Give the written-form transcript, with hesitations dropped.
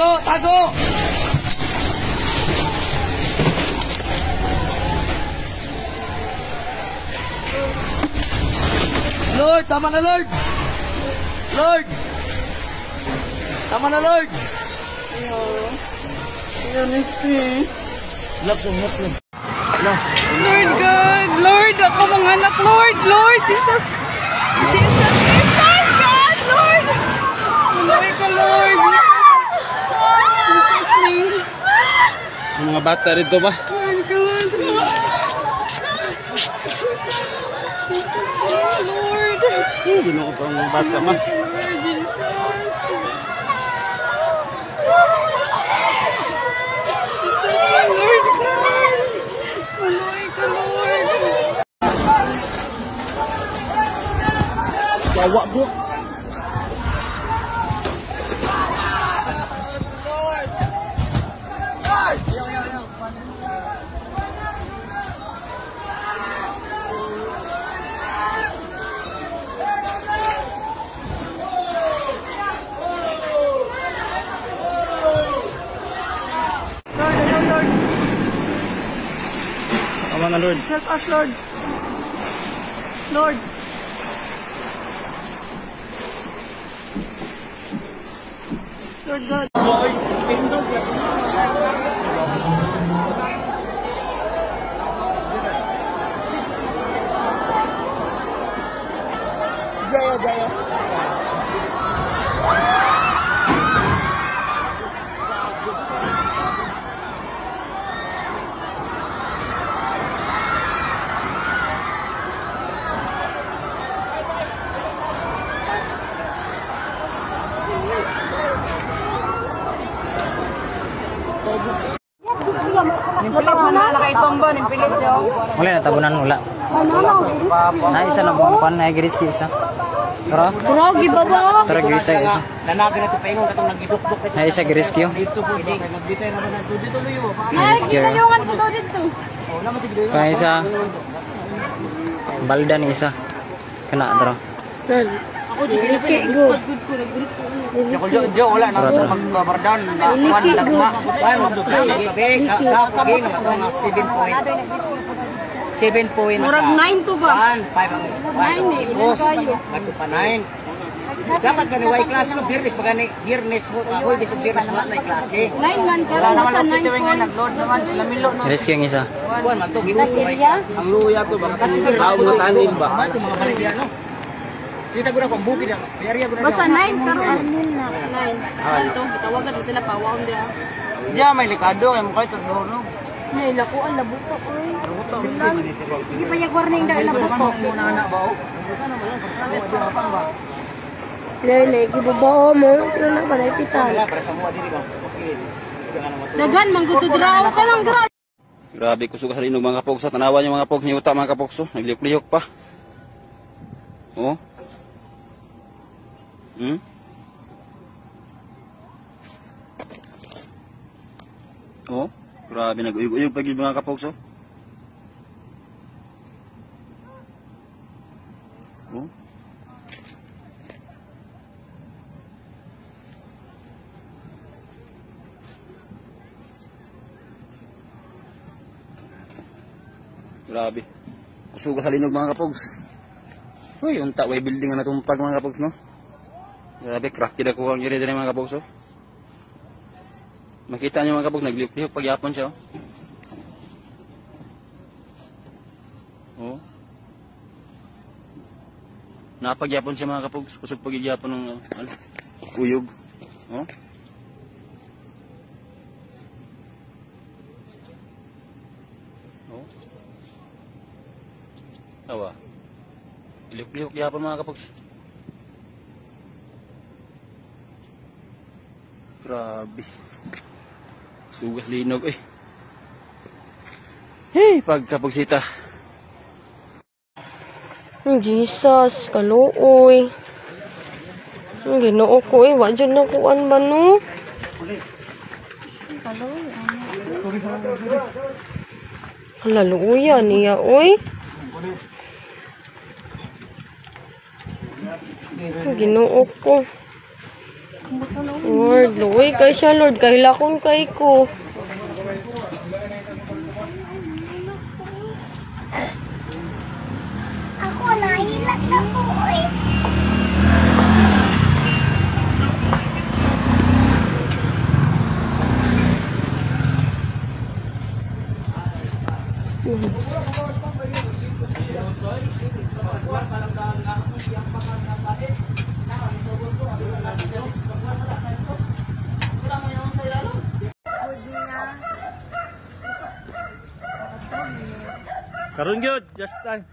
Tago! Tago! Lord, tama na, Lord! Lord! Tama na, Lord! Relax lang, relax lang. Lord God, Lord, ako mga anak, Lord, Lord, Jesus, Jesus, Lord God, Lord, Lord ka, Lord, Jesus, Jesus name. Ang mga bata rito ba? Lord God, Jesus name, Lord. Ginoo pa ang mga bata ma. Lord Jesus. Jesus name, Lord God. Tuloy ka, Lord. Yawa bro. Lord, ayaw, Lord. Tama na, Lord. Help us, Lord. Lord. Lord God. Gaya, gaya. Wala na tabunan, wala. Na isa lang buong pan, na giris isa. Tara. Tara, gibaba. Tara giris isa. Nanagin na ito paingon katong nagidukduk. Na isa giris kiyo. Dito po, magbitay naman na dito luyo. Ay, ginayungan po daw dito. Pa isa. Balda ni isa. Kana tara. Liki go. Jo, wala na Tara, tara. magkabardan na kwan dagma. Kwan mga 7 point. Murag 9 to ba? 1 5 ang 9 eh. Boss, Kayo. bato pa 9. Dapat gani way klase no Biyernes pa gani Biyernes hoy bisag Biyernes wala na klase. 9 man karon nasa 9 point. Giris kiyo ang isa. Kuan man to gibus way klase. Ang luya to baka tao matanim ba? Bato mga barangay no. Kita guna kung bukid ang area guna. Basta 9 karon. 9. Ito gitawagan mo sila pawang dia. Ya may likado kay mo kay turno. Nay lakuan labuto oy. Hindi pa yung warning dahil labuto. Lele, gibaba mo. Sila na ba pitan. Wala para sa mua diri ba. Okay. Daghan man gud draw ka lang dra. Grabe kusog sa linog mga kapogs. Tanawan yung mga kapogs ni uta mga kapogs. Oh. Naglihok-lihok pa. Oh. Oh, grabe nag-uyog-uyog pa gyud mga kapogs oh. Oh. Grabe. Kusog sa linog mga kapogs. Uy, unta way building na natumpag mga kapogs no. Grabe, crack gid ako ang area diri mga kapogs oh. Makita niyo mga kapogs, naglihok-lihok pagyapon siya oh. Oh. Napagyapon siya mga kapogs, kusog pagyapon ng ano, uyog. Oh. Oh. Awa. Lihok-lihok yapon mga kapogs. Grabe. Sugas linog eh. Hey, pagkapogsita. Jesus, kaluoy. Ang Ginoo ko eh, wa jud na kuan ba no? Hala, luuya niya oy. Ang Ginoo ko. Lord, luoy kay siya, Lord. Kahilakon kay ko. Ako, nahilak na po eh. Karon gyud, just time.